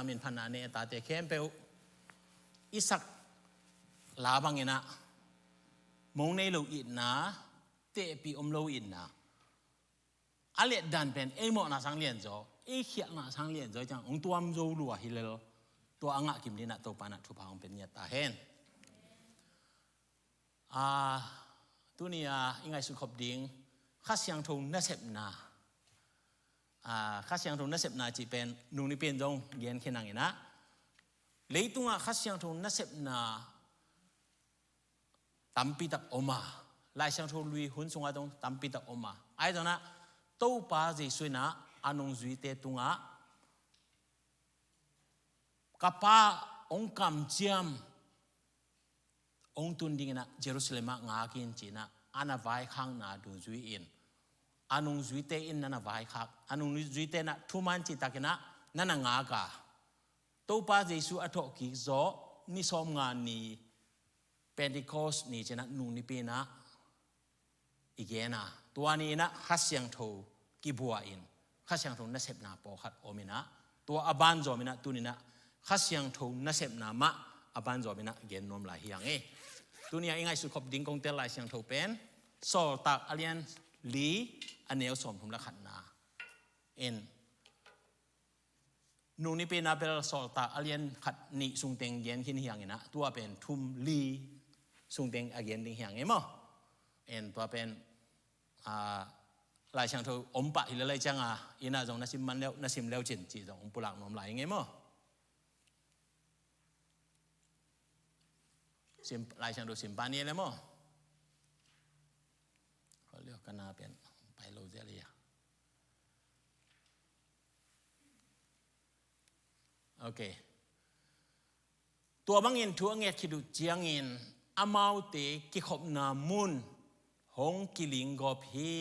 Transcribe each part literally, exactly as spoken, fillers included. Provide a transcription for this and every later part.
min phatna ne a tate khempeuh i sak la bangin ah, mong nei lo itna, tehpih om lo itna, a letdan pen ei mawhna sang lianzaw, ei khialhna sang lianzaw ciang hong tuam zo lua hi lel. Tua a ngah kim dingin ah Topa in ah thupha hong pia ngiat ta hen. A, tuni a i ngaihsut khop ding Kha Siangtho nasepna. A, Kha Siangtho nasepna cih pen nung nipi in zong gen khin hangin ah, leitungah Kha Siangtho nasepna tampi tak om a, Lai Siangtho lui hun sungah zong tampi tak om a, ahi zongin ah Topa Jesu in ah a nungzuite tungah, ka Pa hong kamciam hong tun dingin ah Jerusalem ah ngak in ci-in ah a na vaikhakna dungzui in, a nungzuite in na na vaikhak, a nungzuite in ah thuman cihtakin ah na na ngak a, Topa Jesu a thawhkik zawh ni sawmnga ni, Pentecost ni ci-in ah nung nipi in ah i gen a, tua ni in ah Kha Siangtho kibua in, Kha Siangtho nasepna pawlkhat om in ah, tua a banzawm in ah tuni in ah Kha Siangtho nasepna mah a banzawm in ah gen nuam lai hi hang e. Tuni a i ngaihsut khop ding kong tel Lai Siangtho pen Sawltak a lian li, a neu sawmthum le khatna in, nung nipi in ah bel Sawltak a lian khat nih sungteng gen khin hi hangin ah, tua pen thum li sungteng a gen ding hi hang e maw. En, tua pen, a, Lai Siangtho om pah hi lel lai ciang a, inn ah zong na sim man leuh, na sim leuh cin cih zong hong pulak nuam lai ing e maw. Sim, Lai Siangtho sim pan ni le maw. Kol lio, ka na pen pai lo zia lia. Ok. Tua bangin thu a nget khit uh ciangin amaute kikhopna mun hong kilinggawp hi.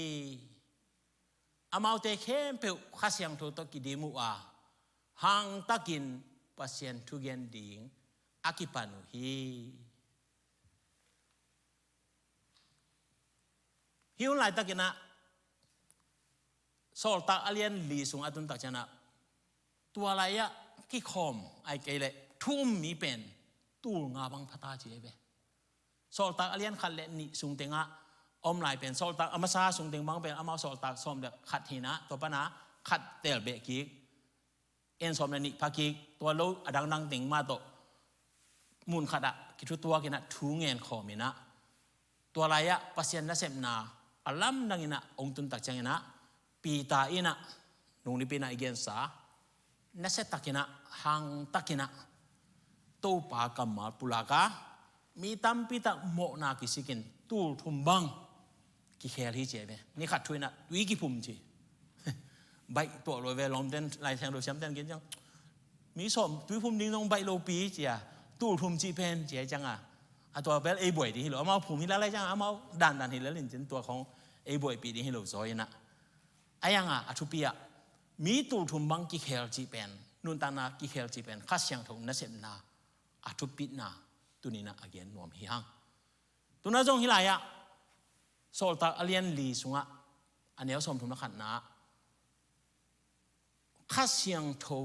Amaute khempeuh Kha Siangtho tawh kidim uh a, hangtakin Pasian thugen ding a kipan uh hi. Hih hun laitakin ah Sawltak a lian li sung a tun tak ciangin ah, tua lai-ah kikhawm, ahih kei leh thu um mi pen tul nga bang pha ta ci hi ve. Sawltak a lian khat le nih sungteng ah om lai pen, Sawltak a masa sungteng bang pen amau sawltak sawm le khat hi-in ah, tua pan ah khat tel beh kik, en sawm le nih pha kik, tua lo a dangdang teng mah tawh mun khat ah kithutuak in ah thu ngen khawm in ah, tua lai-ah Pasian nasepna a lamdang in ah hong tun tak ciangin ah, Peter in ah, nung nipi in ah i gensa, nasia takin ah, hang takin ah Topa kammal pulak a, mi tampi tak mawhna kisikin tul thum bang kikhel hi ci hi ve. Ni khat thu in ah tui kiphum ci. Baih tuak lo ve, lawmten, Lai Siangtho siamten gen ciang, mi sawm tui phum ding zong baih lopi ci a, tul thum cih pen ci a, ciang a, a tua bel ei buai ding hi lo, amau phum hi lai lai ciang a, amau dandan hi lel in cin, tua khong ei buaipih ding hi lo zaw in ah. A yang a, a thupi ah, mi tul thum bang kikhel cih pen, nuntakna kikhel cih pen Kha Siangtho nasepna a thupitna tuni in ah a gen nuam hi hang. Tuna zong hih lai-ah Sawltak a lian li sungah a neu sawmthum le khatna ah Kha Siangtho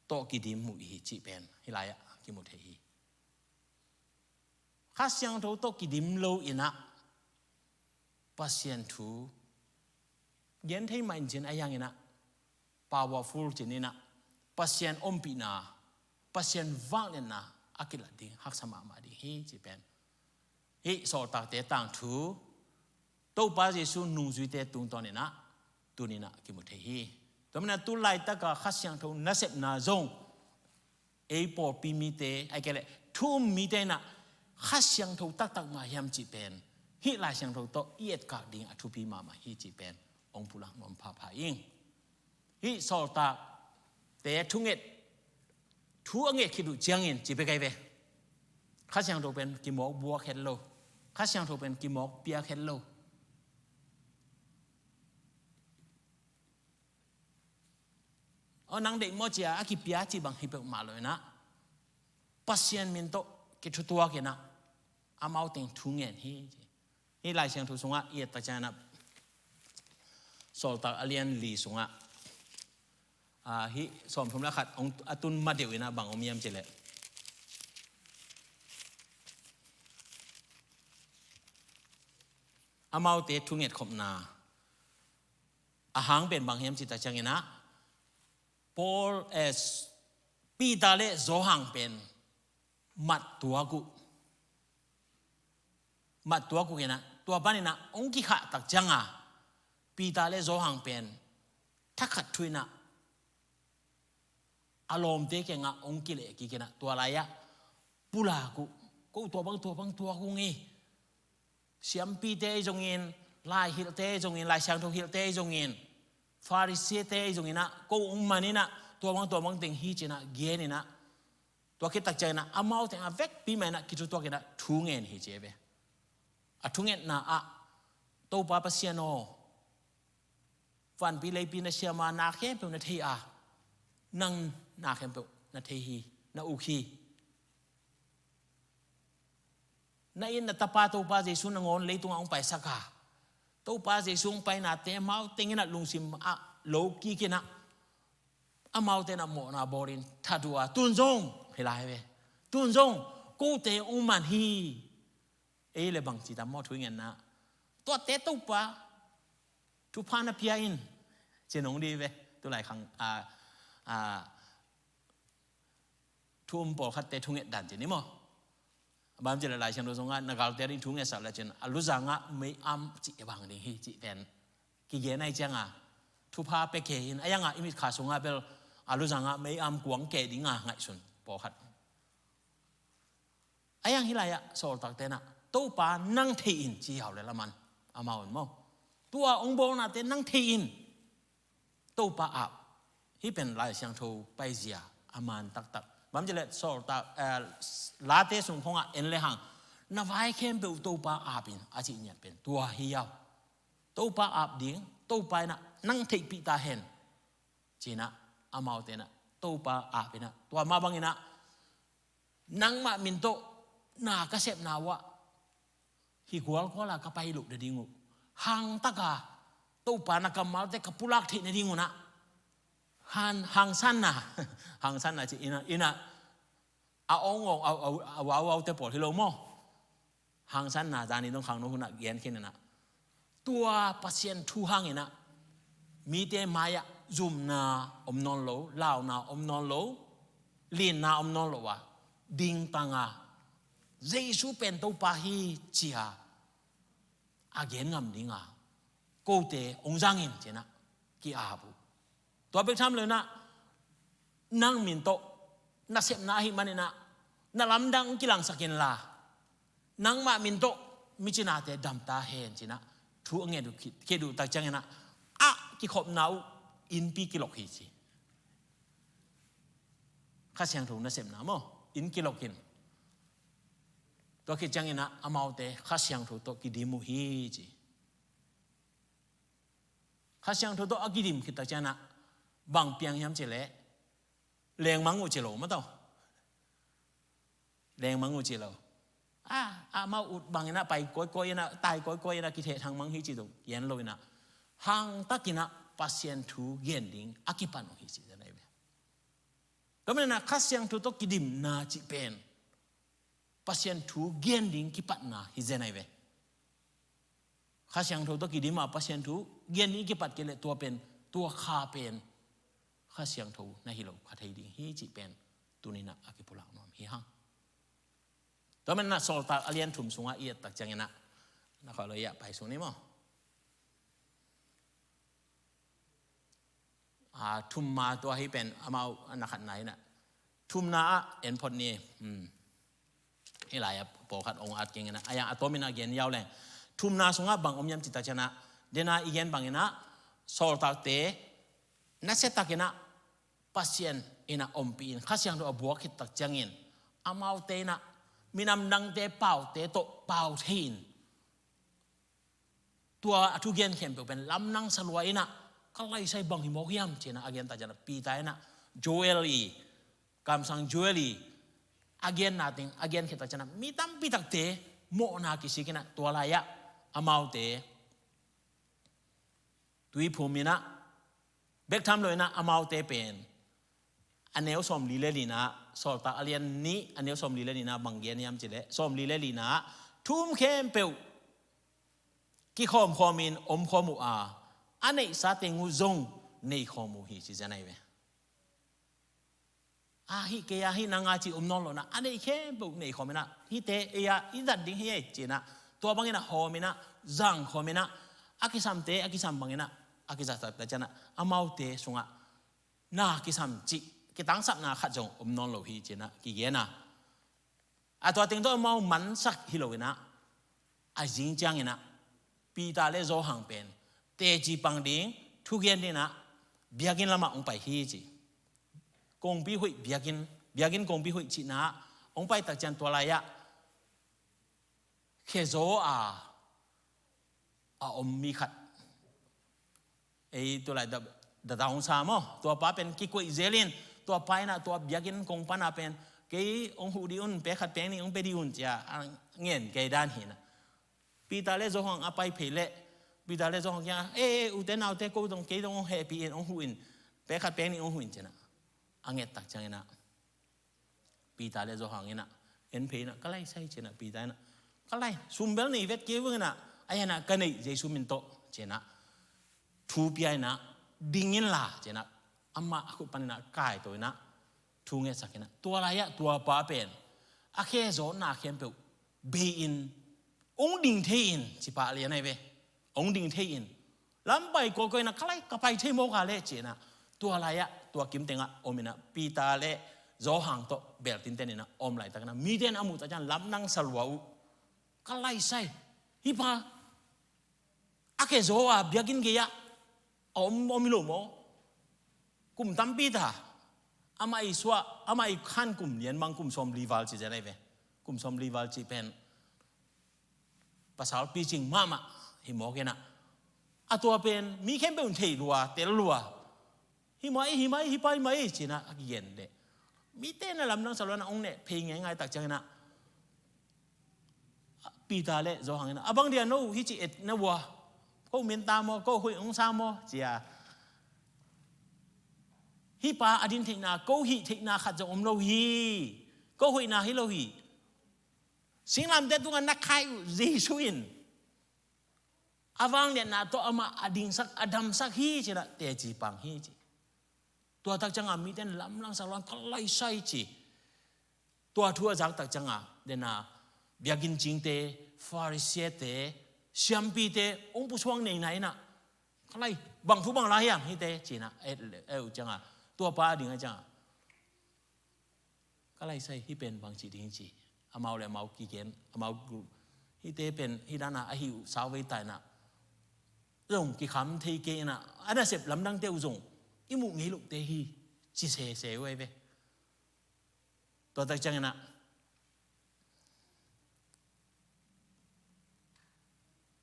tawh kidim uh hi cih pen hih lai-ah kimu thei hi. Kha Siangtho tawh kidim lo in ah Pasian thu gen thei mah in cin, a yang in ah powerful cin in ah, Pasian ompihna, Pasian vangliatna a kilat ding haksa mahmah ding hi cih pen hih Sawltakte tangthu, Topa Jesu nungzuite tungtawn in ah tuni in ah kimu thei hi. Tua manin ah tu laitak a Kha Siangtho nasepna zong ei pawlpi mite, ahih kei leh thu um mite in ah Kha Siangtho taktak mah hiam cih pen hih Lai Siangtho tawh i etkak ding a thupi mahmah hi cih pen hong pulak nuam phapha ing. Hih Sawltakte thunget, thu a nget khit uh ciangin ci pek ahi ve, Kha Siangtho pen kimawk buak het lo, Kha Siangtho pen kimawk piak het lo. Aw, nang deih maw ci a, a kipia cih bang hi peuhmah lo in ah, Pasian min tawh kithutuak in ah amau teng thu ngen hi ci. Hih Lai Siangtho sungah i et tak ciangin ah, Sawltak a lian li sungah, Ah, hih sawmthum le khat hong a tun ma deuh in ah bang om hiam cih leh, amaute thungetkhopna a hang pen bang hiam cih tak ciangin ah, Paul, eh, Peter le Johan pen mat tuak uh. Mat tuak uh in ah, tua panin ah hong kikhah tak ciang a, Peter le Johan pen thakhat thu in ah a lawmte kiangah hong kileh kik in ah, tua lai-ah pulak uh. Ko tua bang, tua bang tuak ung hi. Siampite ahi zongin, lai hilhte ahi zongin, Lai Siangtho hilhte ahi zongin, Pharisee-te ahi zongin ah, ko hong man in ah, tua bang, tua bang teng hi ci-in ah gen in ah, tua khit tak ciangin ah amau teng a vekpi mah in ah kithutuak in ah thu ngen hi ci hi ve. A thungetna ah, Topa Pasian aw, vanpi leipi na siam a, na khempeuh na thei a, nang na khempeuh na thei hi, na uk hi. Na it na Tapa Topa Jesu nangawn leitungah hong paisak a, Topa Jesu hong painate amau teng in ah lungsim ah lo kik in ah, amaute in ah mawhna bawlin that uh a, tun zong hi lai ve. Tun zong kote hong man hi. Ei le bang ci tam maw thu i ngetna? Tuate Topa, thupha na pia in, ci-in hong ding hi ve. Tulai khang, a, a, thu um pawlkhatte thunget dan ci ni maw? Bang ci le Lai Siangtho sungah na galte ading thungetsak le cin, a luzangah mei am cih bang ding hi cih pen kigen ahih ciangin, thupha pia kei in, a yangah i mitkha sungah bel a luzangah mei am kuang kei ding a ngaihsun pawlkhat. A yang hih lai-ah sawltakte in ah, Topa nang thei in ci hiau le laman, amau in maw, tua hong bawlnate nang thei in, Topa ap. Hih pen Lai Siangtho paizia a man taktak. Bang ci le sawltak, eh, Late sung khawngah en le hang, na vai khempeuh Topa ap in a cih ngiat pen tua hi hiau. Topa ap ding, Topa in ah nang theihpih ta hen, ci-in ah, amaute in ah Topa ap in ah, tua mah bangin ah nangmah min tawh na ka sepna uh ah hih gualgual a ka pai loh nading uh, hangtak a Topa na kammalte ka pulak theih nading un ah, han, hangsanna, hangsanna ci in ah, in ah, a awngawng, a, a, a, a, a, a, te pawl hi lo maw? Hangsanna zani dong khangno hunah gen khin in ah, tua Pasian thu hangin ah mite mai-ah zumna om nawn lo, launa om nawn lo, linna om nawn lo a, dingtang a, Jesu pen Topa hi ci-a a gen ngam ding a, kote hong zang in ci-in ah ki-ap uh. Tua bek tham lo in ah, nang min tawh na sepna ahih manin ah na lamdang kilangsak inla, nangmah min tawh micinate dam ta hen ci-in ah thu a nget uh khit, khit uh tak ciangin ah, a kikhopna uh innpi kilok hi ci. Kha Siangtho nasepna maw, inn kilok in. Tua khit ciangin ah amaute Kha Siangtho tawh kidim uh hi ci. Kha Siangtho tawh a kidim khit tak ciangin ah bang piang hiam cih leh, lengmang uh ci lo maw tawh. Lengmang uh ci lo. A, amau ut bangin ah pai kawikawi in ah, tai kawikawi in ah, kithehthang mang hi ci lo, gen lo in ah, hangtakin ah Pasian thu gen ding a kipan uh hi ci zen ahi ve. Tua manin ah Kha Siangtho tawh kidimna cih pen Pasian thu gen ding kipatna hi zen ahi ve. Kha Siangtho tawh kidim a Pasian thu gen ding kipat kei leh tua pen, tua kha pen Kha Siangtho na hi lo kha thei ding hi cih pen tuni-in ah a kipulak nuam hi hang. Tua manin ah Sawltak a lian thum sungah i et tak ciangin ah, na kha lo i ah pai sung ni maw. A, thumna tua hi pen amau a na khatna hi in ah, thumna ah en phot ni. Hmm. Hih lai-ah pawlkhat hong at keng in ah, a yang a tawmin ah gen yau leng. Thumna sungah bang om hiam cih tak ciangin ah, dena i gen bangin ah, sawltakte nasia takin ah Pasian in ah ompih in, Kha Siangtho a buak khit tak ciangin, amaute in ah minam dangte paute tawh pau thei in, tua a thugen khempeuh pen lamdang sa lua in ah, ka laisai bang hi mawk hiam ci-in ah a gen tak ciangin ah, Peter in ah, Joel i, kamsang Joel i a genna teng a gen khit tak ciangin ah, mi tampi takte mawhna kisik in ah, tua lai-ah amaute tui phum in ah, Bek tham lo inah amaute pen a neu sawmli le lina, Sawltak a lian nih a neu sawmli le lina bang gen hiam cih leh, sawmli le lina thu um khempeuh kikhawmkhawm in omkhawm uh a, a neihsa teng uh zong neikhawm uh hi ci zen ahi ve. A hih kei a hih nang a ci om nawn lo inah, a neih khempeuh neikhawm inah, hihte ei a i zat ding hi ei ci inah, tua bang inah hawm inah, zangkhawm inah, a kisamte a kisam bang inah a kizat tak cianah amaute sungah na kisam cih kitangsapna khat zong om nawn lo hi ci inah kigen a. A tua teng tawh amau mansak hi lo inah, a zing ciang inah Peter le Johan pen teci pang ding, thugen ding inah biakinn lamah hong pai hi ci. Kongpi hoih biakinn, biakinn kongpi hoih cihna ah hong pai tak ciang tua lai-ah khezaw a a om mi khat. Ei, tulai da, da, da hong sa maw? Tua pa pen kikoih zel in, tua pa inah tua biakinn kong pana pen, kei hong huh dih un, pe khat peng ning hong pe dih un cia a ngen kei dan hi inah. Peter le Johan a pai phei leh, Peter le Johan kiangah, e, e, ute naute, ko dong, kei dong hong hehpih in, hong huh in, pe khat peng ning hong huh in ci inah a nget tak ciang inah Peter le Johan inah en phei inah, ka lai sai ci inah, Peter inah, ka lai, sum bel nei vet kei vung inah, a hi inah ka neih Jesu min tawh ci inah thu pia inah, ding inla ci inah, amah a khut pan inah kaito inah thu ngetsak inah, tua lai-ah tua pa pen a khezawtna khempeuh bei in, hong ding thei in, ci pah lian ahi ve. Hong ding thei in, lam pai kawikawi inah, ka lai, ka pai thei mawk a leh ci inah, tua lai-ah tua kim tengah om inah Peter le Johan tawh beltinten inah om laitak inah mite in a muh tak ciang lamdang sa lua uh. Ka lai sai, hih pa a khezaw a biakinn gei-ah a om, om hi lo maw? Kum tampi ta, amah i suah, amah i khan kum lian bang kum sawmli val ci zen ahi ve. Kum sawmli val cih pen pasal picing mahmah hi mawk inah, a tua pen mi khempeuh in thei lua, tel lua. Hi mai, hi mai, hi pai mai ci inah a kigen leh, mite na lamdang sa lua inah hong neh phei ngeingai tak ciang inah Peter le Johan inah, a bang dia no hih ci et na ua, ko min ta maw, ko hoih hong sa maw cia. Hih pa a din theihna, ko hih theihna khat zong om lo hi. Ko hoihna hi lo hi. Singlamteh tungah na khai uh Jesu in a vangliatna tawh amah a dingsak, a damsak hi ci inah teci pang hi ci. Tua tak ciangah mite in lamdang sa lua in, ka lai sai ci. Tua thu a zak tak ciangah dena biakinn cingte, Pharisee-te, siampite hong pusuak neina inah, ka lai, bang thu bang la hiam hihte ci inah et, et uh ciangah, tua pa a ding a ciangah, ka lai sai, hih pen bang ci ding ci. Amau le amau kigen, amau group, hihte pen hih dana ahi uh sau vei ta inah, zong kikham thei kei inah, a nasep lamdangte uh zong i muh ngei lohte hi, ci sese uh ahi ve. Tua tak ciang inah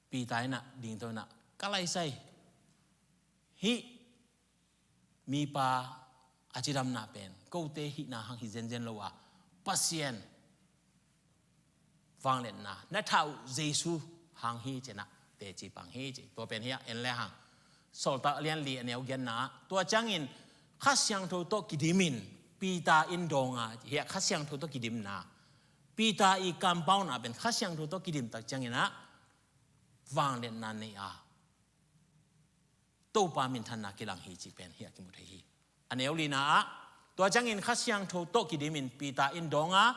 Peter inah dingto inah, ka lai sai, hih mipa a cidamna pen kote hihna hang hi zenzen lo a, Pasian vangliatna na thah uh Jesu hang hi ci inah teci pang hi ci. Tua pen hiah en le hang, Sawltak a lian li a neu giatna ah, tua ciangin Kha Siangtho tawh kidim in Peter in dawng a, hiah Kha Siangtho tawh kidimna, Peter i kampauna pen Kha Siangtho tawh kidim tak ciang inah vangliatna nei a, Topa minthanna kilang hi cih pen hiah kimu thei hi. A neu lina ah, tua ciangin Kha Siangtho tawh kidim in Peter in dawng a,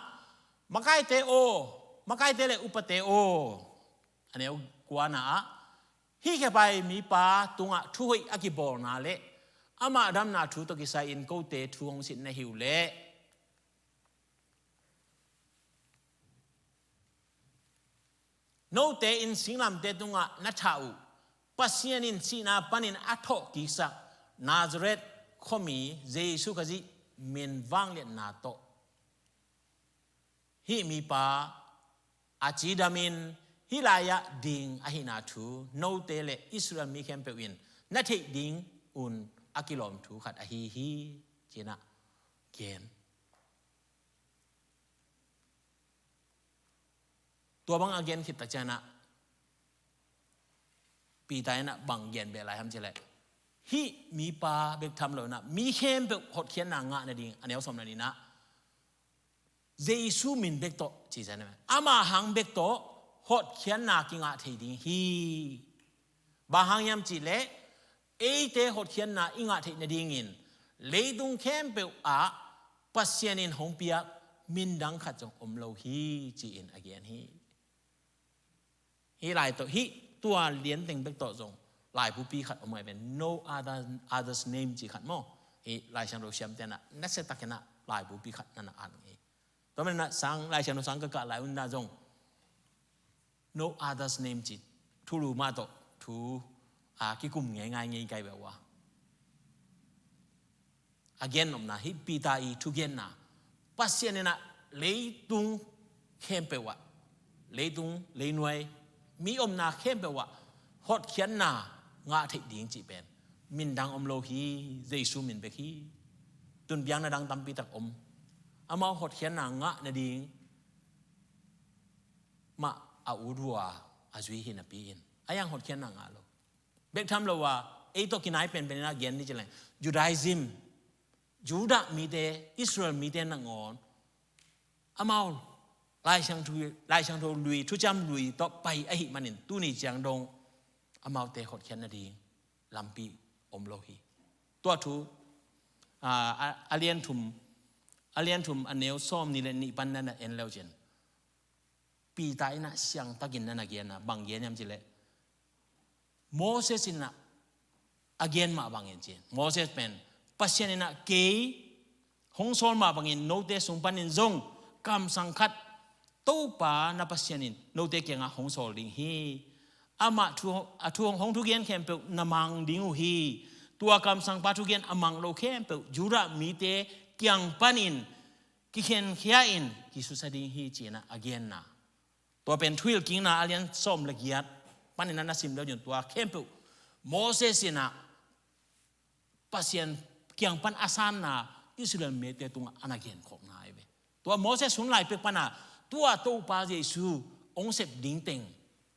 makaite aw, makaite le upate aw, a neu kuana ah, hih khebai mipa tungah thuhoih a kibawlna le amah damna thu tawh kisai in kote thu hong sit na hi uh leh, note in singlamteh tungah na thah uh Pasian in sihna panin a thawhkiksak Nazareth khuami Jesu Khazih min vangliatna tawh hih mipa a cidam in hih lai-ah ding ahihna thu note le Israel mi khempeuh in na theih ding un a kilawm thu khat ahi hi, ci inah gen. Tua bang a gen khit tak ciang inah Peter inah bang gen beh lai hiam cih leh, Hih mipa bek tham lo inah mi khempeuh hotkhiatna ngah nading a neu sawm na ni inah Jesu min bek tawh ci zen. Ama hang bek tawh hotkhiatna kingah thei ding hi. Bang hang hiam cihleh eite hotkhiatna i ngah theih nadingin leitung khempeuh ah Pasian in hong piak min dang khat zong om lo hi ci-in a gen hi. Hih lai tawh hih tua lianteng bek tawh zong laibupi khat om ngai ve, no other, other's name ci khat maw. Hih Lai Siangtho siamte inah nasia takin ah laibupi khat na na at hi. Tua manin ah sang, Lai Siangtho sang ka kah lai un ah zong no other's name ci thulu mah tawh thu a kikum ngeingai ngei kai ve uh a. A gen nopna hih Peter i thugenna Pasian inah leitung khempeuh ah, leitung leinuai mi omna khempeuh ah hotkhiatna ngah theih ding cih pen min dang om lo hi. Jesu min bek hi. Tun biakna dang tampi tak om. Amau hotkhiatna ngah nading mah a ut uh a, a zui hi napi-in a yang hotkhiatna ngah lo. Bek tham lo a, ei tawh kinai penpen inah gen ni ci leng Judaism, Judah mite, Israel mite nangawn amau Lai Siangtho, Lai Siangtho lui, thuciam lui tawh pai ahih manin tuni ciang dong amaute hotkhiat nading lampi om lo hi. Tua thu a, a, a lian thum, a lian thum a neu sawm ni le nih pan na na en leu cin Peter inah siangtakin na na gen a, bang gen hiam cihleh Moses inah a gen mah bangin ci. Moses pen Pasian inah kei hong sawl mah bangin note sung panin zong kamsang khat Topa na Pasian in note kiangah hong sawl ding hi. Amah thu, a thu hong, hong thugen khempeuh na mang ding uh hi. Tua kamsangpa thugen a mang lo khempeuh Judah mite kiang panin kikhenkhia in kisusia ding hi ci-in ah a genna. Tua pen Thuhilh Kikna a lian sawm le giat panin ah na sim leu cin tua khempeuh Moses inah Pasian kiang pan a sanna Israel mite tungah a na genkhawkna ahi ve. Tua Moses hun lai pek pana tua Topa Jesu hong sep ding teng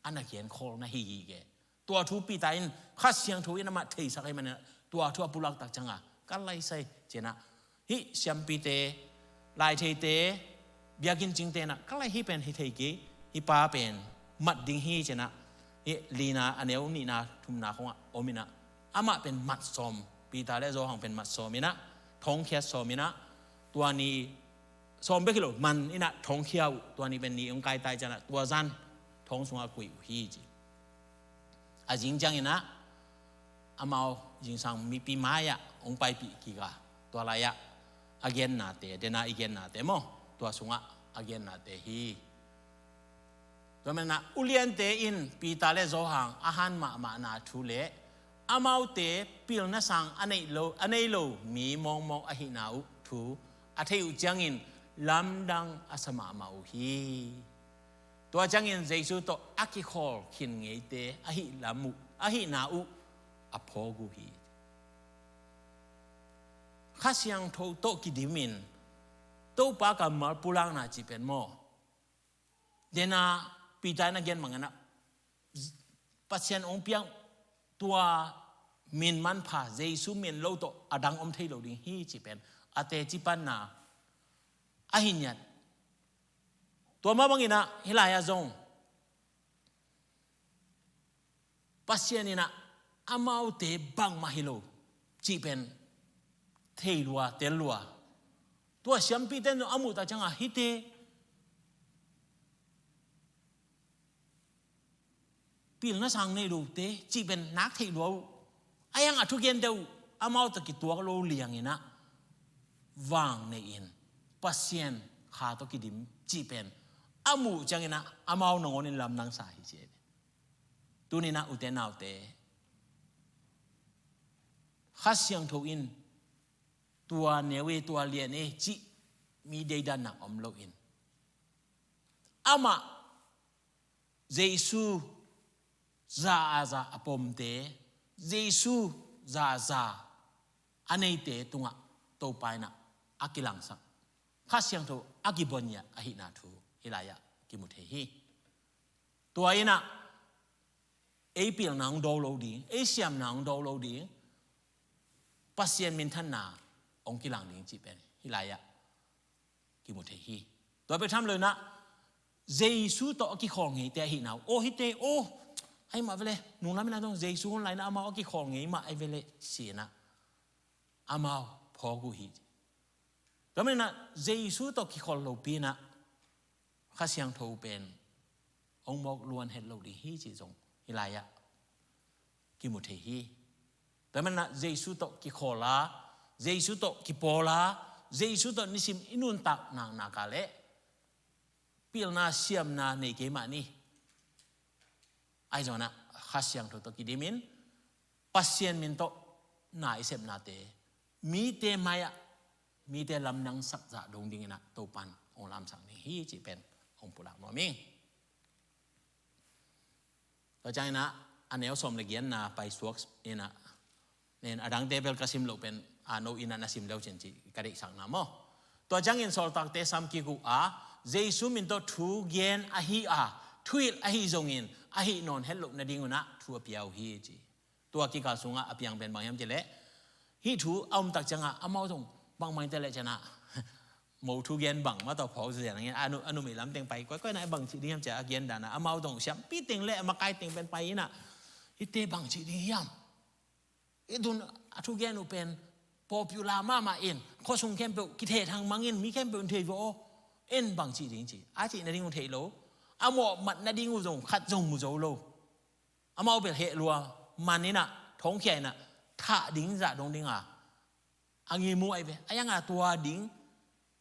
a na genkhawkna hi hi ke. Tua thu Peter in Kha Siangtho in amah theisak ahih manin ah tua thu a pulak tak ciangah ka laisai ci-in ah hih siampite, laitheite, biakinn cingte inah ka lai hi pen hi thei kei, hih pa pen mat ding hi ci-in ah hih lina a neu nihna thumna khongah om inah amah pen mat sawm, Peter le Johan pen mat sawm inah thongkhiat sawm inah tua ni sawm bek hi lo man inah thongkhia uh, tua ni pen ni hong kaitai ciangah tua zan thong sungah kuih uh hi ci. A zing ciangin ah amau zingsang mipi mai-ah hong paipih kik a, tua lai-ah a gennate, dena i gennate maw, tua sungah a gennate hi. Tua manin ah uliante in Peter le Johan a han mahmahna thu le amaute pilna sang a nei lo, a nei lo mi mawngmawng ahihna uh thu a thei uh ciangin lamdang a sa mahmah uh hi. Tua ciangin Jesu tawh a kikhawl khin ngeite ahih lam uh, ahihna uh a phawk uh hi. Kha Siangtho tawh kidimin Topa kammal pulakna cih pen maw, dena Peter in a gen bangin ah Pasian hong piak tua min manpha Jesu min lo tawh a dang om thei lo ding hi cih pen a teci panna ahi ngiat. Tua mah bangin ah hih lai-ah zong Pasian in ah amaute bangmah hi lo cih pen thei lua, tel lua. Tua siampite in zong a muh tak ciangah hihte pilna sang nei lote cih pen nak theih lua uh. A yang a thugente uh amau tawh kituak lo liangin ah vang nei-in Pasian Kha tawh kidim cih pen a muh ciangin ah amau nangawnin lamdang sa hi ci. Tuni-in ah ute naute, Kha Siangtho in tua neu e, tua lian e cih mi deidanna om loin amah Jesu za a za a pomte, Jesu za a za a neite tungah Topa in ah a kilangsak, Kha Siangtho a kibongiat ahihna thu hih lai-ah kimu thei hi. Tua in ah ei pilna hong do lo ding, ei siamna hong do lo ding, Pasian minthanna hong kilang ding cih pen hih lai-ah kimu thei hi. Tua bek tham lo inah Jesu tawh a kikhawl ngeite ahihna uh, aw hihte aw, ahi mah vele, nunglam inah zong Jesu hun lai inah amau a kikhawl ngei mah ahi vele ci inah amau phawk uh hi. Tua manin ah Jesu tawh kikhawl lopi inah Kha Siangtho pen hong mawk luan het lo ding hi cih zong hih lai-ah kimu thei hi. Tua manin ah Jesu tawh kikhawl a, Jesu tawh kipawl a, Jesu tawh nisim i nuntak naknak a leh pilna siamna nei kei mah ni. Ahi zongin ah Kha Siangtho tawh kidimin Pasian min tawh na i sepnate mite mai-ah mite lamdang sak zah dong ding inah Topan hong lamsak ding hi cih pen hong pulak nuam ing. Tua ciang inah a neu sawm le giatna paisuak inah, nen a dangte bel ka sim loh pen a no inah na sim leu cin cih ka deihsakna maw. Tua ciangin sawltakte sam kik uh a, Jesu min tawh thu gen ahi a, thuhilh ahi zongin ahih nawn het loh nading un ah thu a pia uh hi ci. Tua kikal sungah a piang pen bang hiam cih leh, hih thu a om tak ciangah amau zong bangmah in te leh cianah mo thu gen bang mah tawh phawk zia nangin a nu, a numei lam teng pai koikoi na bang cih ding hiam cia a gen dan a, amau zong siampi teng le a makai teng pen pai inah, hihte bang cih ding hiam? Hih tun a thu gen uh pen popular mahmah in, khuasung khempeuh kithehthang mangin mi khempeuh in thei veh aw, en bang cih ding ci. A cih nading uh thei lo, a mawhmat nading uh zong khat zong mu zo lo. Amau bel heh lua man inah thongkhia inah thah ding zah dong ding a, a ngim uh ahi ve. A iang a tua ding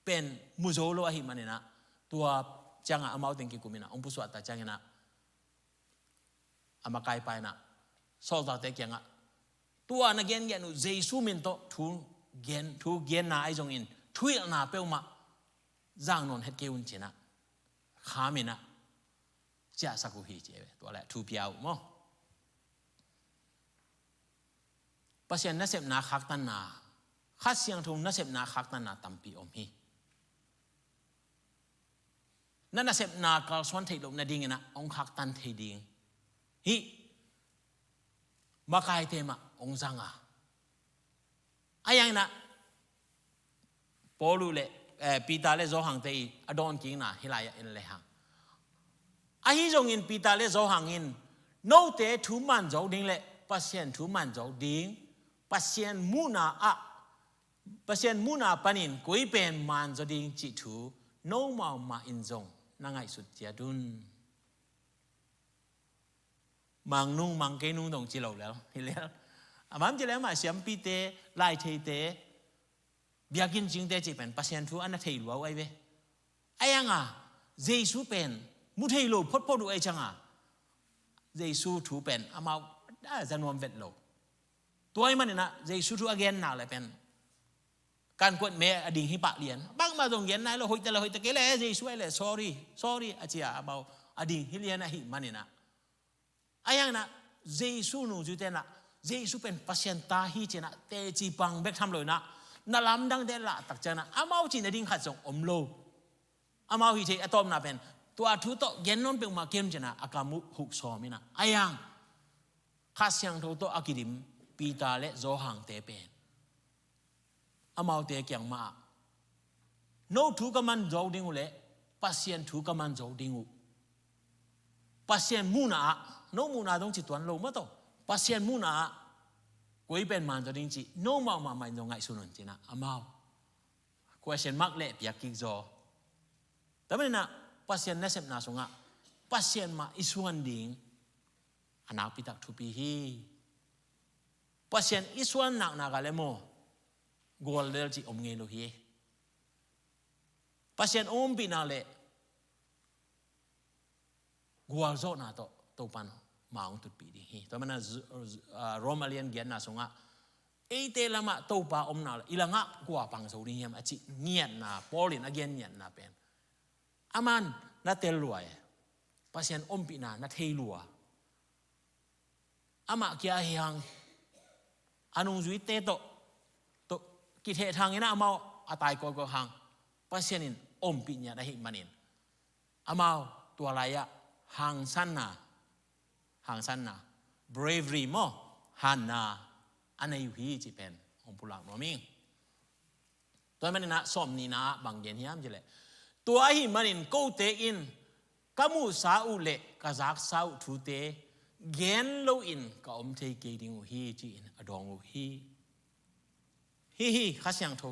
pen mu zo lo ahih man inah, tua ciangah amau teng kikum inah hong pusuahta ciang inah a makaipa inah sawltakte kiangah, tua na gengen uh Jesu min tawh thu gen, thu genna ahi zongin thuhilhna peuhmah zang nawn het kei un ci inah kham inah ciahsak uh hi ci. Tua le thu pia uh maw. Pasian nasepna khaktanna, Kha Siangtho nasepna khaktanna tampi om hi. Na nasepna kalsuan theih loh nading inah hong khaktan thei ding hih makaite mah hong zang a, a iang inah Paul uh le, eh, Peter le Johan te i a dawnkikna hih lai-ah en le hang. Ahi zongin Peter le Johan in note thu man zo ding le Pasian thu man zo ding, Pasian muhna ah, Pasian muhna panin koi pen man zo ding cih thu nomau mah in zong na ngaihsut ciat un. Mang nung, mang kei nung dong ci lo lel hi lel. A mam ci lel mah siampite, laitheite, biakinn cingte cih pen Pasian thu a na thei lua uh ahi ve. A iang a Jesu pen mu thei lo photphot uh ahi ciang a Jesu thu pen amau a za nuam vet lo. Tua ahih man inah Jesu thu a gen nak le pen kan kuat me a ding hi pah lian. Bangmah zong gen nai lo, hoihta le hoihta kei le Jesu ahi le sorry, sorry a ci a amau a ding hi lian ahih man inah. A iang inah Jesu nungzuite inah Jesu pen Pasian ta hi ci inah teci pang bek tham lo inah na lamdangte lah tak ciang inah amau cih nading khat zong om lo. Amau hih theih a tawpna pen tua thu tawh gen nawn peuhmah kem ci inah a kam uh huk sawm inah. A iang Kha Siangtho tawh a kidim Peter le Johan te pen amaute kiang mah ah, no thu ka man zo ding uh le Pasian thu ka man zo ding uh. Pasian muhna ah, no muhna dong ci tuan lo mah tawh, Pasian muhna ah koi pen man zo ding cih nomau mahmah in zong ngaihsun un ci inah amau question mark le piak kik zaw. Tua manin ah Pasian nasepna sungah Pasian mah i suan ding a nakpitak thupi hi. Pasian i suan naknak a le maw guallel cih om ngei lo hi. Pasian ompihna le gualzawhna tawh Topan ma hong tutpih ding hi. Tua manin ah Rom a lian giatna sungah eite lamah Topa omna le i langah kua pang zo ding hiam a cih ngiatna, Paul in a gen ngiatna pen aman na tel lua e. Pasian ompihna na thei lua. Amah kia ahi hang a nungzuite tawh, tawh kithehthang inah amau a tai kawikawi hang Pasian in ompih ngiat ahih manin amau tua lai-ah hangsanna, hangsanna, bravery maw, hanna a nei uh hi cih pen hong pulak nuam ing. Tua manin ah sawm nihna ah bang gen hiam cih leh, tua ahih manin kote in ka muhsa uh le ka zaksa uh thute gen loin ka om thei kei ding uh hi, ci-in a dawng uh hi. Hih hi Kha Siangtho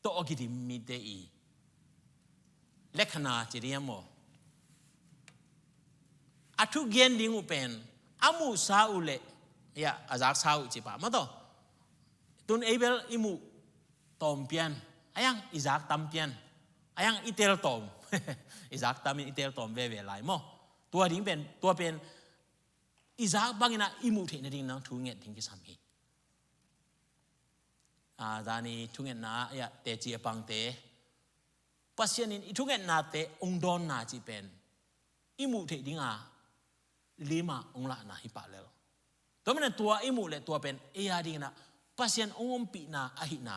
tawh a kidim mite i lekhana ci ding a maw? A thugen ding uh pen a muhsa uh le, ya, a zaksa uh ci pah mah tawh. Tun ei bel i muh tawm pian, a yang i zak tam pian, a yang i tel tawm. I zak tam in i tel tawm veve lai maw? Tua ding pen, tua pen i zak bangin ah i muh theih nading nang thu nget ding kisam hi. A, zani thungetna ah, ya, teci a pangte, Pasian in i thungetnate hong dawnna cih pen i muh theih dinga lima hong lahna hi pah lel. Tua manin tua i muh le tua pen ei a dingin ah Pasian hong ompihna ahihna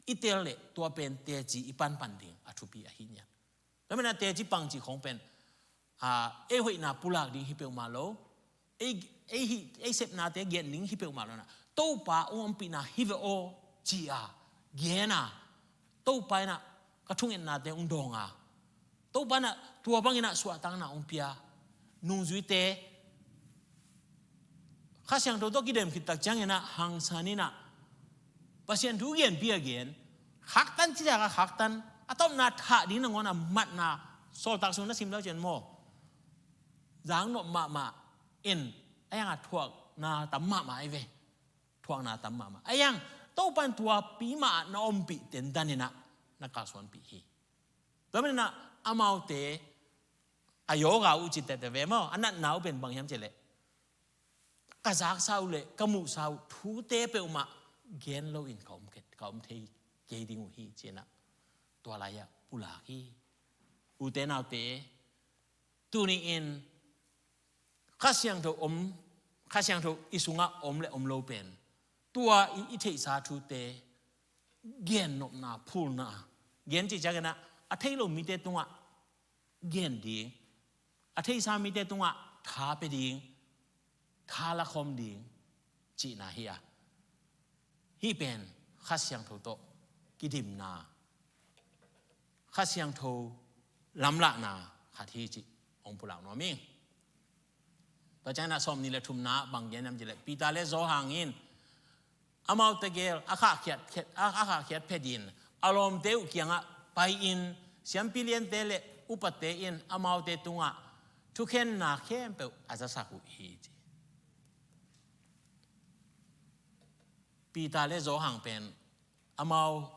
i tel le tua pen teci i panpan ding a thupi ahi nian. Tua manin ah teci pang cih khong pen, a, ei hoihna pulak ding hi peuhmah lo. Ei, ei, hi, ei sepnate gen ding hi peuhmah lo na. Topa hong ompihna hi ve aw ci-a gen a, Topa in ah ka thungetnate hong dawng a, Topa in ah tua bangin ah suahtakna hong pia. Nungzuite Kha Siangtho tawh kidem khit tak ciangin ah hangsan in ah Pasian thu genpi a gen, khaktan ci-a ka khaktan, a tawpna thah ding nangawn a matna, Sawltak Sung na sim lo cian maw? Zang nop mahmah in, a yang a thuakna tam mahmah ahi ve. Thuakna tam mahmah. A yang Topa in tuapi mah na ompih tentan in ah na kalsuanpih hi. Tua manin ah amaute a yoga uh ci tete ve maw, a natna uh pen bang hiam cih leh, ka zaksa uh le ka muhsa uh thute peuhmah gen loin ka om kei, ka om thei kei ding uh hi, ci-in ah tua lai-ah pulak hi. Ute naute, tuni-in Kha Siangtho om, Kha Siangtho i sungah om le om lo pen tua i, i theihsa thute gennopna, phulna, gen cih ciangin ah a thei lo mite tungah gen ding, a theihsa mite tungah tha pia ding, tha lakhawm ding cihna hi a, hih pen Kha Siangtho tawh kidimna, Kha Siangtho lamlahna khat hi cih hong pulak nuam ing. Tua ciangin ah sawmnih le thumna bang gen hiam cih leh, Peter le Johan in amaute gel a khahkhiat, a, a khahkhiat phetin a lawmte uh kiangah pai-in siampi liante le upate in amaute tungah thukhenna khempeuh a zasak uh hi, ci. Peter le Johan pen amau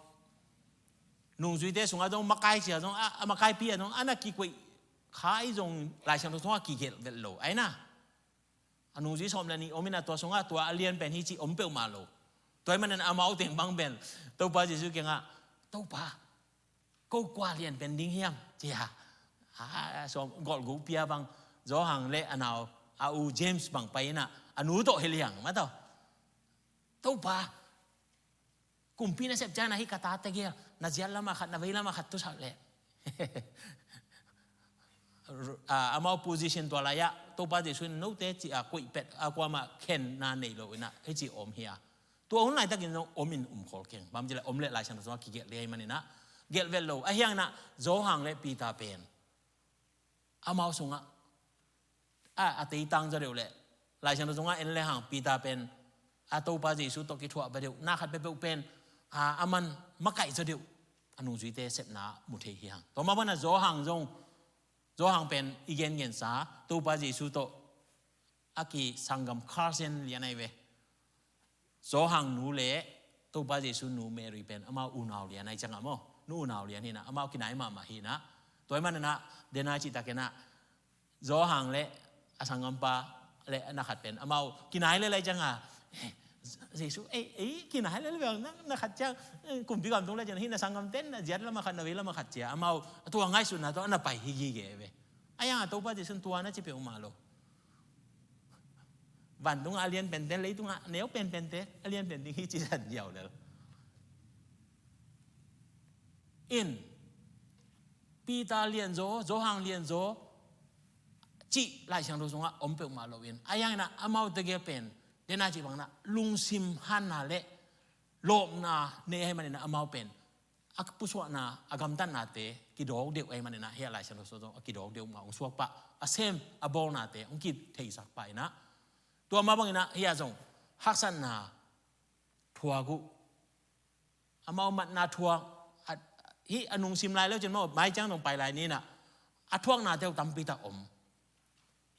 nungzuite sungah zong, makai cia zong, a, a makaipi ah zong a na kikoih kha ahi zong, Lai Siangtho sungah kigelh vet lo ahi na. A nungzui sawm le nih om in ah tua sungah tua a lian pen hi cih om peuhmah lo. Tua ahih manin amau teng bang pen Topa Jesu kiangah, Topa, ko kua lian pen ding hiam, ci a. A, sawm, golhguk pia bang, Johan le a nau, a u James bang pai in ah a nu tawh hi liang mah tawh, Topa, kumpi na sep ciangin ah hih ka ta tegel na ziat lamah khat, na vei lamah khat tusak leh. A, amau position tua lai-ah Topa Jesu in note ci a koih pet a, kuamah khenna nei lo in ah hih ci om hi a. Tua hun laitakin zong om in um khol keng. Bang ci leh om leh Lai Siangtho sungah kigelh ding ahih manin ah gelh vet lo. Ahi hangin ah Johan le Peter pen amau sungah a, a teitang zaw deuh leh Lai Siangtho sungah en le hang Peter pen a Topa Jesu tawh kithuah va deuh, na khat peuhpeuh pen a, a man makaih zaw deuh, a nungzuite sepna mu thei hi hang. Tua mah bangin ah Johan zong, Johan pen i gengensa Topa Jesu tawh a kisanggam cousin lian ahi ve. Johan nu le Topa Jesu nu Mary pen amau unau lian ahi ciangah maw, nu unau lian hi in ah amau kinai mahmah hi in ah. Tua ahih manin ah, den a cihtakin ah Johan le a sanggampa le na khat pen amau kinai lel ahi ciangah, eh, Jesu, ei, ei, kinai lel ve, na, na khat ciang, eh, kumpi gam tung le ciang hih na sanggamte in na ziat lamah khat, na vei lamah khat, ci a amau tua ngaihsutna tawh a na pai hi gige ve. Ahi hangin ah Topa Jesu in tua na ci peuhmah lo. Vantungah a lian pente, leitungah a neu penpente a lian pen ding hi ci zan ziau lel. In, Peter lianzaw, Johan lianzaw cih Lai Siangtho sungah om peuhmah lo in, ahi hangin ah amau tegel pen den a cih bangin ah lungsim hanna le lawpna nei ahih manin ah amau pen a pusuahna, a gamtatnate kidawk deuh ahih manin ah, hih a Lai Siangtho sung zong a kidawk deuh mah hong suak pah, a sem a bawlnate hong kitheisak pah in ah, tua mah bangin ah hih a zong haksatna thuak uh, amau matna thuak, a, hih a nungsim lai lo cin maw, mai ciang zong pai lai ni in ah, a thuaknate uh tampi tak om.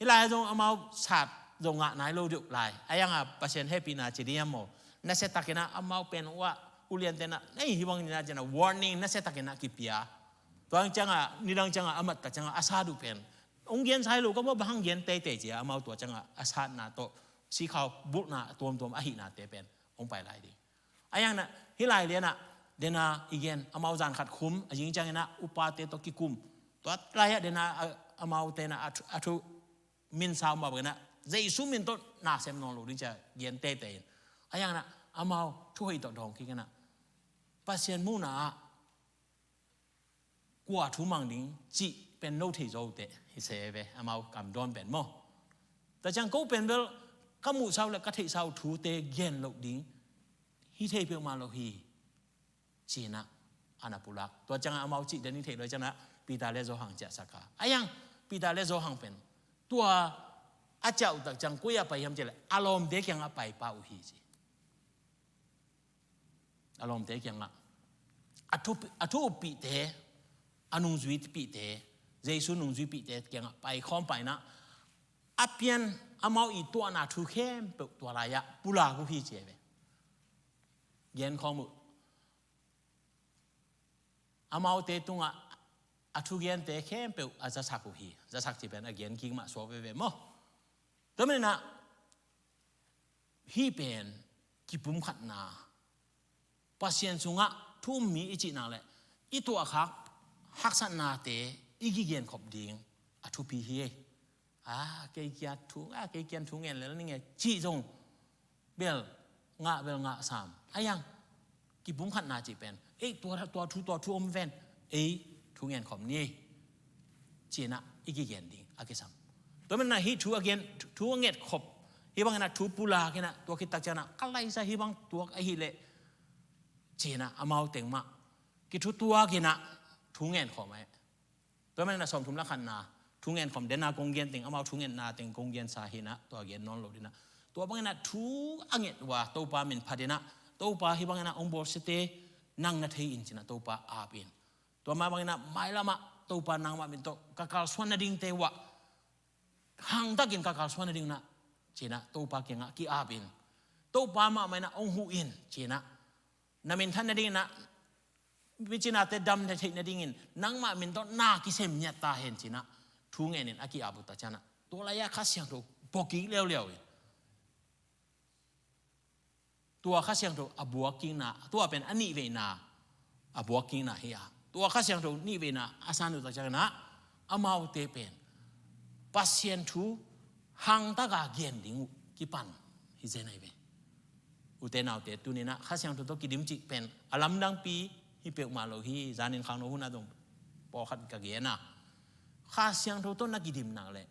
Hih lai zong amau sat zong ngah nai lo deuh lai. A yang a Pasian hehpihna ci ding hiam maw? Nasia takin ah amau pen uh ah, uliante in ah, ei, hih bang ni na ci in ah warning nasia takin ah kipia. Tua ciang a, nidang ciang a, a mat tak ciang a, a sat uh pen hong gen sai lo ka maw, bang hang gen teitei ci a, amau tua ciang a, a satna tawh sikhau bulhna tuamtuam ahihnate pen hong pai lai ding. A yang in ah, hih lai lian ah, den a i gen, amau zan khat khum, a zing ciangin ah upate tawh kikum. Tua lai ah den a, a, amaute in ah, a thu, a thu min sau mah bangin ah, Jesu min tawh na sem nawn lo ding ci a gen teitei in. A yang in ah, amau thu hoih tawh dawng kik in ah, Pasian muhna ah kua thu mang ding cih pen no thei zo uh teh, hi se ve, amau kam dawn pen maw. Tua ciang ko pen bel ka muhsa uh le ka theihsa uh thute gen loh ding hi thei peuhmah lo hi, ci in ah a na pulak. Tua ciang a amau cih den hi thei lo ciang a Peter le Johan ciahsak a. A yang Peter le Johan pen tua a ciah uh tak ciang koi ah pai hiam cih leh a lawmte kiangah pai pah uh hi ci. A lawmte kiangah, a thu, a thu uppihte, a nungzuipihte, Jesu nungzuipihte kiangah pai khawm pah in ah, a pian amau i tuahna thu khempeuh tua lai ah pulak uh hi ci a ve. Gen khawm uh. Amaute tungah a thugente khempeuh a zasak uh hi. Zasak cih pen a gen kik mah suak veve maw. Tua manin ah, hih pen kipumkhatna, Pasian sungah thu um mi i cih nak leh i tuahkhak haksatnate i kigenkhop ding a thupi hi. A, kei kiang thu, a, kei kiang thu ngen lel ning e cih zong bel ngah, bel ngah sam. A yang kipumkhatna cih pen, ei, tua, tua thu, tua thu om ven, ei thu ngenkhop ni ei, ci in ah i kigen ding a kisam. Tua manin ah hih thu a gen, thu a ngetkhop, hih bangin ah thu pulak in ah, tua khit tak ciang ah ka laisa hih bang tuak ahih leh, ci in ah amau teng mah kithutuak in ah thu ngenkhop mah. Tua manin ah sawmthum le khatna thu ngenkhop, den a kong gen teng, amau thu ngetna teng kong gensa hi in ah, tua gen nawn lo ding in ah, tua bangin ah thu a nget uh a Topa min phat in ah, Topa, hih bangin ah hong bawlsiate nang na thei in, ci in ah Topa ap in. Tua mah bangin ah mailam ah Topa, nangmah min tawh ka kalsuan nadingte uh ah hangtakin ka kalsuan nading in ah, ci in ah Topa kiangah ki-ap in. Topa mahmah in ah hong huh in, ci in ah, na minthan nading in ah, micinate dam theih nadingin nangmah min tawh na kisem ngiat ta hen, ci in ah thu ngen in a ki-ap uh tak ciang ah, tua lai ah Kha Siangtho buak kik leuleu in. Tua Kha Siangtho a buak kikna, tua pen a nihveina a buak kikna hi a, tua Kha Siangtho nihveina a san uh tak ciang in ah, amaute pen Pasian thu hangtak a gen ding uh kipan hi zen ahi ve. Ute naute, tuni in ah Kha Siangtho tawh kidim cih pen a lamdangpi hi peuhmah lo hi. Zanin khangno hun ah zong pawlkhat ka gen a, Kha Siangtho tawh na kidim nak leh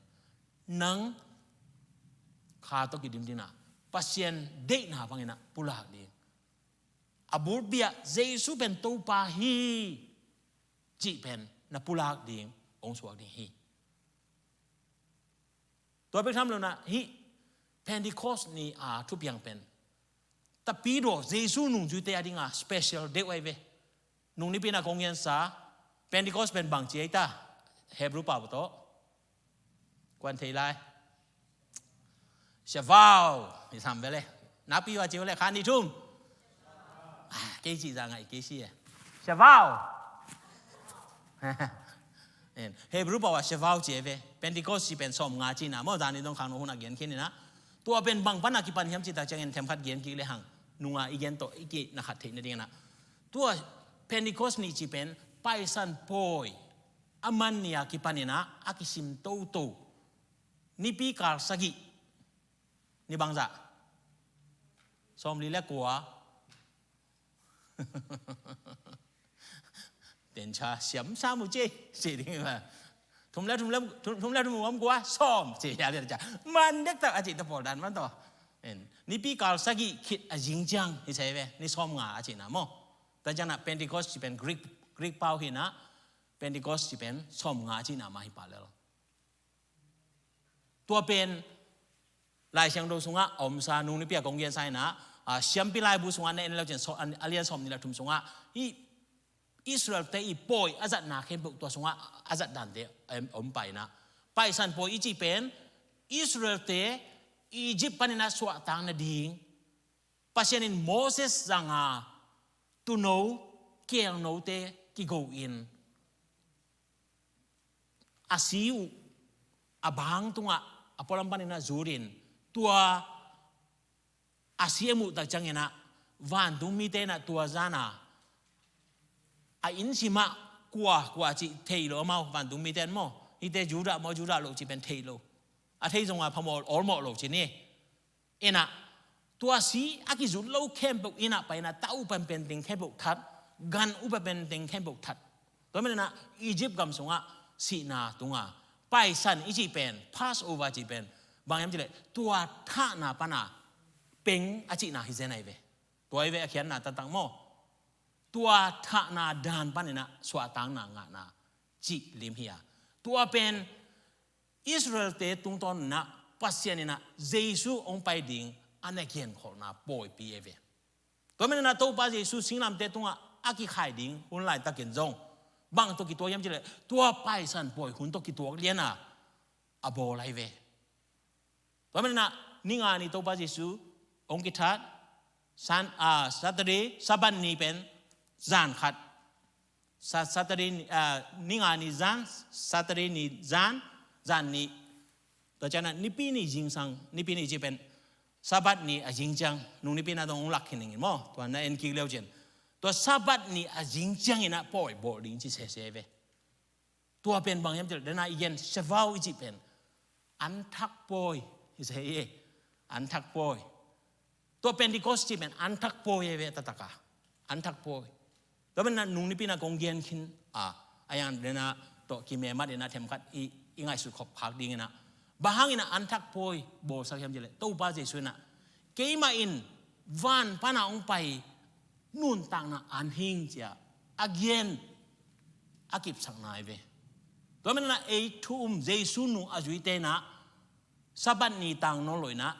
nang Kha tawh kidim ding in ah, Pasian deihna bangin ah pulak ding. A bulpi ah Jesu pen Topa hi cih pen na pulak ding hong suak ding hi. Tua bek tham lo in ah, hih Pentecost ni a thupiang pen Tapidaw Jesu nungzuite a ding a special deuh ahi ve. Nung nipi in ah kong gensa, Pentecost pen bangci ahi ta, Hebrew pau tawh, kuan thei lai? Shavuot, i sam ve le. Nakpi uh a ci uh le, kha nih thum. Ah, kei cih zah ngaih kei si e. Shavuot. Hebrew pau ah Shavuot ci e ve. Pentecost cih pen sawmnga cihna maw, zanin dong khangno hun ah gen khin in ah. Tua pen bang pan a kipan hiam cih tak ciangin themkhat gen kik le hang, nung a i gen tawh i kinakhat theih nading in ah. Tua Pentecost ni cih pen Paisan Pawi a man ni a kipan in ah a kisim toto. Nipi kal sagih. Ni bangzah? Sawmli le kua. Tencha siam sam uh ci, ci ding mah. Thum le thum le, thum, thum le thum uh om kua, sawm ci a lian ca. Man dektak a cih ta pawl dan man tawh. En, Nipi kal sagih khit a zing ciang hi sa hi ve, ni sawmnga a cihna maw. Tua ciangin ah Pentecost cih pen Greek, Greek pau hi-in ah, Pentecost cih pen sawmnga a cihna mah hi pah lel. Tua pen Lai Siangtho sungah a omsa, nung nipi a kong gensa in ah, a, Siampi Laibu sungah na en le uh cin, so, a, a lian sawmnih le thum sungah hih Israel-te i pawi a zatna khempeuh tua sungah a zat dante, em, om pah in ah. Paisan pawi i cih pen Israel-te Egypt panin ah suahtak nading Pasian in Moses zanga tuuno, keelnote kigo in a si uh a bang tungah a pualam panin ah zut in, tua a si a muh tak ciangin ah vantung mite in ah tua zan a, a inn sim ah kua, kua cih thei lo amau vantung mite in maw. Hihte Judah maw, Judah lo cih pen thei lo. A thei zong a phamawh, awlmawh lo ci ni. In ah, tua si a kizut lo khempeuh inn ah pai in ah, ta upa penteng khempeuh that, gan upa penteng khempeuh that. Tua manin ah Egypt gam sungah sihna tung a, Paisan i cih pen, Passover cih pen bang hiam cih leh tua thahna pan a peng a cihna hi zen ahi ve. Tua hi ve a khiatna taktak maw. Tua thahna dan panin ah suahtakna ngahna cih lim hi a. Tua pen Israel-te tungtawn in ah Pasian in ah Jesu hong pai ding a na genkholhna pawipi ahi ve. Tua manin ah Topa Jesu singlamteh tungah a kikhai ding hun laitakin zong bang tawh kituak hiam cih leh tua Paisan pawi hun tawh kituak lian a, a bawl ahi ve. Tua manin ah ni nga ni Topa Jesu hong kithat, Sun-, ah, Saturday, Sabbath ni pen zan khat. Sa-, Saturday ni, ah, ni nga ni zan, Saturday ni zan, zan ni. Tua ciangin ah Nipi ni zingsang, Nipi ni cih pen Sabbath ni a zing ciang, nung Nipi na dong hong lak khin ning in maw, tua na en kik le uh cin. Tua Sabbath ni a zing ciangin ah pawi bawl ding ci sese ve. Tua pen bang hiam cih leh, den a i gen Shavuot i cih pen an thak pawi hi sa hi e. An thak pawi. Tua Pentecost cih pen an thak pawi hi ve taktak a. An thak pawi. Tua pen ah nung nipi in ah kong gen khin a, a yang den a tawh kimemat in ah themkhat i, i ngaihsut khop khak ding in ah, bang hang in ah an thak pawi bawlsak hiam cih leh, Topa Jesu in ah keimah in van pan a hong pai nuntakna an hing ci a a gen a kipsakna hi ve. Tua manin ah ei thu um Jesu nung a zuite in ah Sabbath ni tang nawn lo in ah,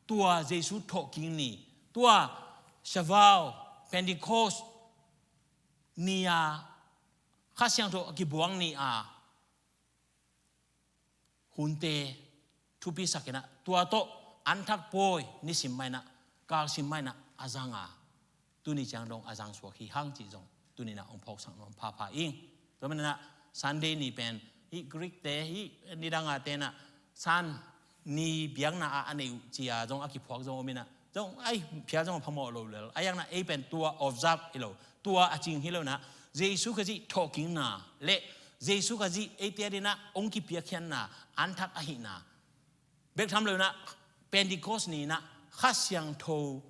tua Jesu thawhkik ni, tua Shavuot, Pentecost ni a Kha Siangtho a kibuak ni a hunte thupisak in ah, tua tawh an thak pawi nisim mah in ah, kalsim mah in ah a zang a, tuni ciang dong a zang suak hi hang cih zong tuni in ah hong phawksak nuam phapha ing. Tua manin ah Sunday ni pen hih Greek-te, hih nidang a te in ah Sun ni biakna ah a nei uh ci a zong a kiphuak zong om in ah, zong ai phial zong a phamawh lo lel. A yang in ah ei pen tua observe hi lo, tua a cing hi lo in ah, Jesu Khazih thawhkikna le Jesu Khazih eite ading in ah hong kipiakkhiatna an thak ahihna bek tham lo in ah, Pentecost ni in ah Kha Siangtho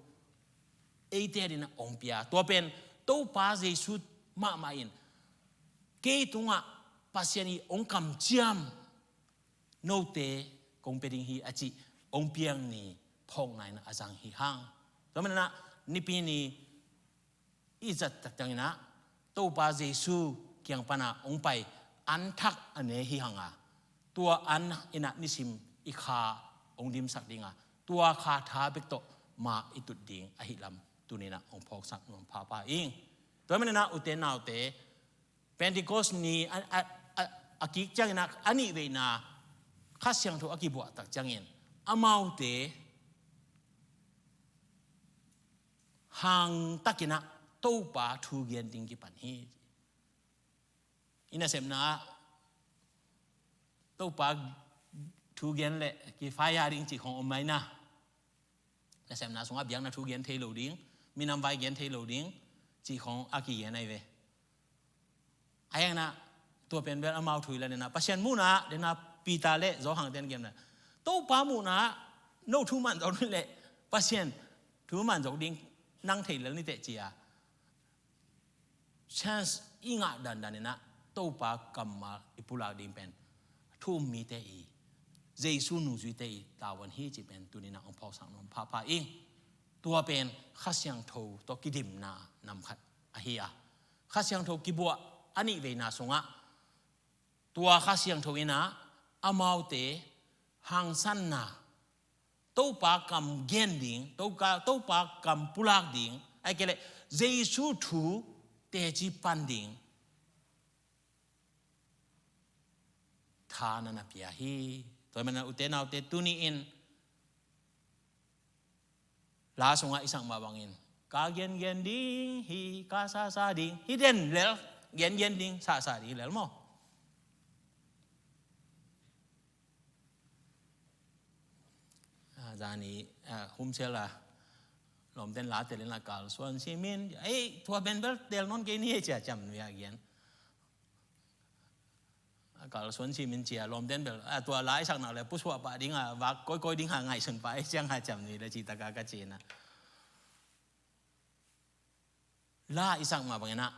eite ading in ah hong pia. Tua pen Topa Jesu mahmah in kei tungah Pasian i hong kamciam note kong pia ding hi a cih hong piak ni phawkna in ah a zang hi hang. Tua manin ah Nipi ni i zat tak ciangin ah Topa Jesu kiang pan a hong pai an thak a ne hi hang a, tua an in ah nisim i kha hong dimsak ding a, tua kha tha bek tawh ma i tut ding ahih lam tuni in ah hong phawksak nuam phapha ing. Tua manin ah ute naute, Pentecost ni a, a, a, a kik ciangin ah a nihveina Kha Siangtho a kibuak tak ciangin amaute hang takin ah Topa thu gen ding kipan hi. I nasepna ah Topa thu gen leh kifaya ding cih khong om mai na. Nasepna sungah biakna thu gen thei lo ding, minam vai gen thei lo ding cih khong a kigen ahi ve. A yang in ah tua pen bel amau thu hi la, den a Pasian muhna ah, den a Peter le Johan ten gen na, Topa muhna ah no thu man zok ding leh Pasian thu man zok ding nang thei lel ni teh ci a, chance i ngah dandan in ah Topa kammal i pulak ding pen thu um mite i Jesu nungzuite i tavuan hi cih pen tuni-in ah hong phawksak nuam phapha ing. Tua pen Kha Siangtho tawh kidimna nam khat ahi a, Kha Siangtho kibuah a nih veina sungah tua Kha Siangtho in ah amaute hangsanna, Topa kam gen ding, Topa, Topa kam pulak ding, ahih kei leh Jesu thu teci pan ding tha na na pia hi. Tua ahih manin ah ute naute, tuni-in la sungah i sak mah bangin, ka gengen ding hi, ka sasa ding hi den lel, gengen ding, sasa ding lel maw. Ah, zani, ah, humsel a lawmten la telin a kalsuan simin, ei, tua pen bel tel nawn kei ni e ci a ciamnuih a gen. A kalsuan simin ci a lawmten bel, a, tua la i sakna le pusuah pah ding a, vak koikoi ding a ngaihsun pah ei ciang a ciamnuih le cih tak a ka ci-in ah. La i sak mah bangin ah,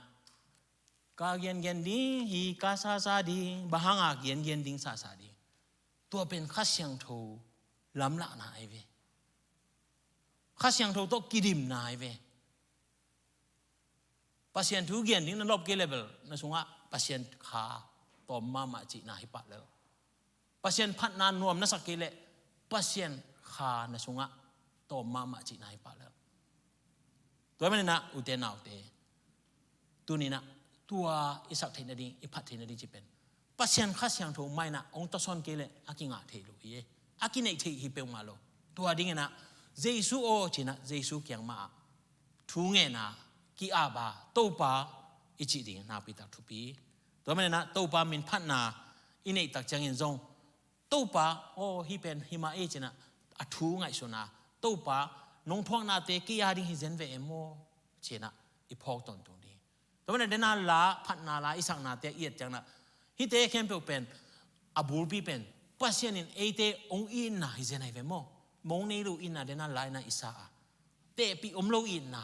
ka gengen ding hi, ka sasa ding, bang hang a gengen ding, sasa ding. Tua pen Kha Siangtho lamlahna ahi ve. Kha Siangtho tawh kidimna ahi ve. Pasian thu gen ding na nop kei leh bel na sungah Pasian kha tawm mahmah cihna hi pah lel. Pasian phatna nuam na sak kei leh Pasian kha na sungah tawm mahmah cihna hi pah lel. Tua ahih manin ah ute naute, tuni-in ah tua i sak theih nading, i phat theih nading cih pen Pasian Kha Siangtho mah in ah hong tawsawn kei leh a kingah theih lo hi e. A kineih theih hi peuhmah lo. Tua dingin ah Jesu aw ci-in ah Jesu kiang mah ah thu ngetna ki-ap a, Topa i cih ding nakpi tak thupi. Tua ahih manin ah Topa min phatna i neih tak ciangin zong Topa aw, hih pen hi mah ei ci-in ah a thu ngaihsun a, Topa nong phuaknate kei a ding hi zen ve e maw ci-in ah i phawk tawntung ding. Tua ahih manin ah dena la, phatna la i saknate i et ciangin ah, hihte khempeuh pen a bulpi pen Pasian in eite hong itna hi zen ahi ve maw. Mong nei lo itna dena la in ah i sa a, tehpih om lo itna.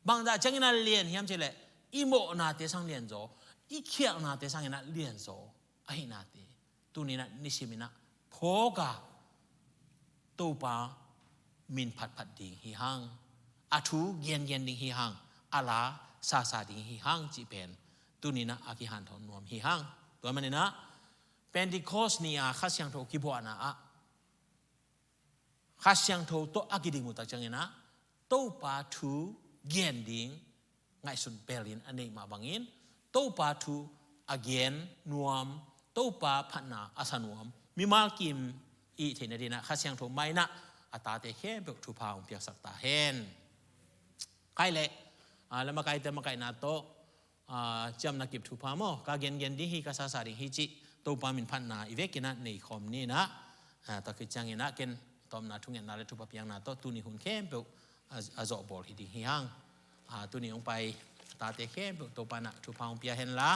Bangzah ciangin ah lian hiam cih leh i mawhnate sang lianzaw, i khialhnate sangin ah lianzaw ahihnate tuni-in ah nisimin ah phawk a, Topa min phatphat ding hi hang, a thu gengen ding hi hang, a la sasa ding hi hang cih pen tuni-in ah a kihanthawn nuam hi hang. Tua ahih manin ah Pentecost ni a Kha Siangtho kibuahna ah Kha Siangtho tawh a kiding uh tak ciangin ah Topa thu gen ding ngaihsut belin a neih mah bangin, Topa thu a gen nuam, Topa phatna a sa nuam mimal kim i hih theih nading ah Kha Siangtho mah in ah a tate khempeuh thupha hong piaksak ta hen. Kei leh, ah, la makaite makaihna tawh, ah, ciamna kip thupha maw, ka gengen ding hi, ka sasa ding hi cih Topa min phatna i vekin ah nei khawm ni in ah, ah, tua khit ciangin ah ken tawpna thungetna le thupha piakna tawh tuni hun khempeuh a, a zawhbawl hi ding hi hang. Ah, tuni hong pai tate khempeuh Topa in ah thupha hong pia hen la.